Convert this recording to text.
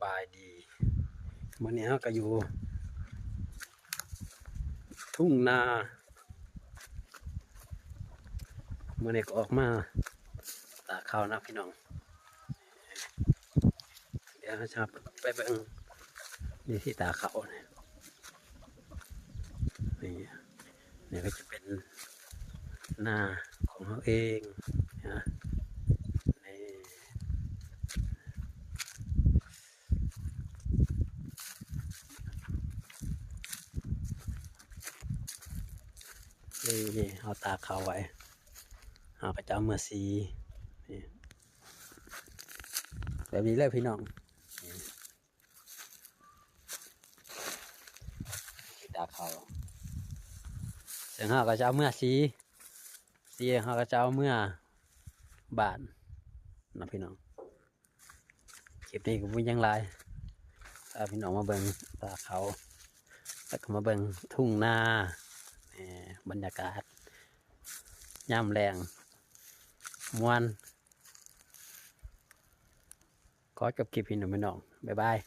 ບາຍດີ ມື້ນີ້ເຮົາກໍຢູ່ ທົ່ງນາ ມື້ນີ້ກໍອອກມາຕາກເຂົ້ານະພີ່ນ້ອງ. ດຽວເຮົາຈະໄປເບິ່ງວິທີຕາກເຂົ້າ. ນີ້ ນີ້ກໍຈະເປັນນາຂອງເຮົາເອງນະ. ນີ້ ນີ້ ນີ້ເຮົາຕາກເຂົ້າໄວ້ ເຮົາກໍຈະເອົາເມືອສີ ນີ້ ແບບນີ້ເລີຍພີ່ນ້ອງ. ນີ້ ຕາກເຂົ້າ ເຊິ່ງເຮົາກໍຈະເອົາເມືອສີ ສີເຮົາກໍຈະເອົາເມືອບ້ານນະພີ່ນ້ອງ. ຄລິບນີ້ກໍບໍ່ມີຫຍັງຫຼາຍ ພາພີ່ນ້ອງມາເບິ່ງຕາກເຂົ້າ ແລ້ວກໍມາເບິ່ງທົ່ງນາ ແໝ່ ບັນຍາກາດຍາມແລ້ງມ່ວນ. ຂໍຈົບຄລິບພີ່ນ້ອງ ບາຍບາຍ.